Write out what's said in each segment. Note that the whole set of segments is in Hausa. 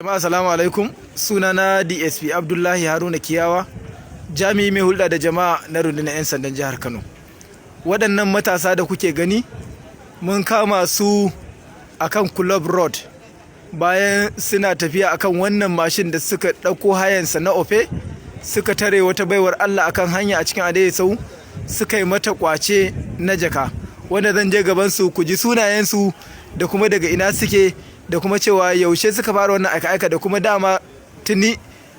Jama'a, assalamu alaikum. Sunana DSP Abdullahi Haruna Kiyawa, jami'i mai hulɗa da jama'a na rundunar 'yan sandan jihar Kano. Waɗannan matasa da kuke gani, mun kama su akan Club Road bayan suna tafiya akan wannan mashin da suka ɗauko hayansa na Opay. Suka tare wata baiwar Allah akan hanya a cikin adaidaita, suka yi mata kwace na jaka, wanda zan je gaban su ku ji sunayensu da kuma daga ina suke da kuma cewa yaushe suka fara wannan aika-aika, da kuma dama tuni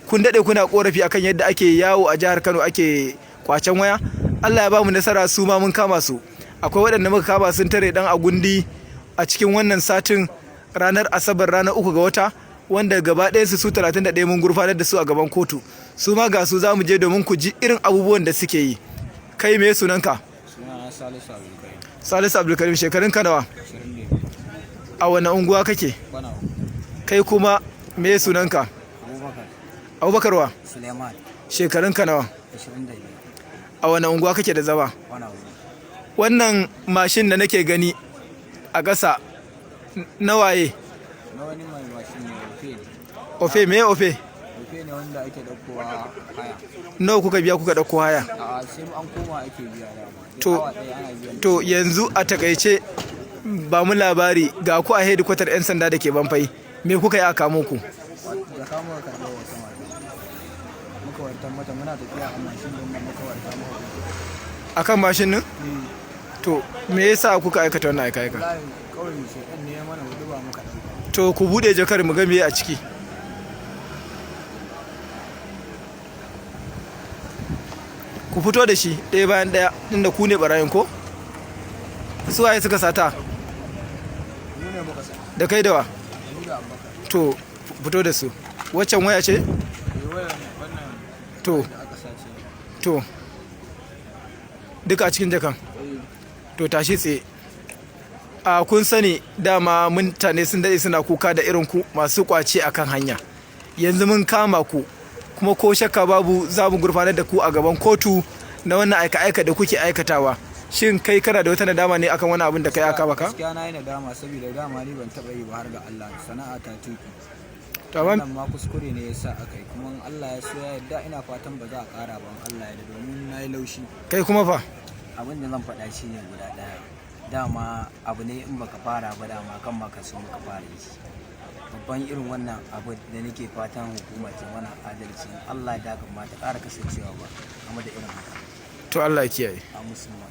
kun daɗe kuna korafi akan yadda ake yawo a jihar Kano ake kwacen waya. Allah ya ba mu nasara, su ma mun kama su. Akwai waɗanda muka kama sun tare dan agundi a cikin wannan satin, ranar Asabar, ranar 3 ga wata, wanda gaba ɗayan su 31 mun gurfanar da su a gaban kotu. Su ma ga su, za mu je domin ku ji irin abubuwan da suke yi. Kai, me sunanka? Sunana Salisu Abdulkarim. Salisu Abdulkarim, shekarun ka nawa? 25. A wane unguwa kake? Kwana. Kai kuma, me sunanka? Abubakar. Abubakar wa? Suleiman. Shekarun ka nawa? 25. A wane unguwa kake da zama? Kwana. Wannan mashin da nake gani a ƙasa na waye? Na wani mai mashin ne, Opay ne. Opay me? Opay? Opay ne wanda ake ɗaukowa haya. Nawa kuka biya kuka ɗauko haya? A sai an koma ake biya dama. Duk awa ɗaya ana biyan. To, yanzu a takaice ba mu labari, ga ku a hedikwatar 'yan sanda da ke Banfai, me kuka yi aka kamo ku? Jaka muka karɓa wata mata. Muka wartar mata, muna tafiya a mashin ɗin nan muka warta muka gudu. Akan mashin nan? To, me yasa kuka aikata wannan aika aika? Wallahi kawai shaiɗan ne ya mana huɗuba muka ɗauka. To, ku bude jakar mu ga me a ciki. Ku fito da shi ɗaya bayan ɗaya, inda ku ne barayin ko su waye suka sata? Mu ne muka sa. Da kai da wa? Ni da Abubakar. To, fito da su. Waccan waya ce? Eh, wayan wannan da aka sace. To, duka a cikin jakan? Eh. To, tashi tsaye. A kun sani dama mutane sun daɗe suna kuka da irin ku masu kwace akan hanya. Yanzu mun kama ku, kuma ko shakka babu za mu gurfanar da ku a gaban kotu na wannan aika-aika da kuke aikatawa. Shin kai kana da wata nadama ne akan wani abin da kai aka baka? Gaskiya na yi nadama, saboda dama ni ban taɓa yi ba, har ga Allah, sana'a ta tuki. To, amma Wannan ma kuskure ne ya sa aka yi, kuma in Allah ya so ya yarda, ina fatan ba za a ƙara ba in Allah ya yarda, domin na yi laushi. Kai kuma fa? Abin da zan faɗa shi ne guda ɗaya. Dama abu ne in baka fara ba, dama kan maka so muka fara yi. Babban irin wannan abu da nake fatan hukuma ta mana adalci, in Allah ya kamata ƙara kasancewa ba game da irin haka. To, Allah ya kiyaye. A musulman.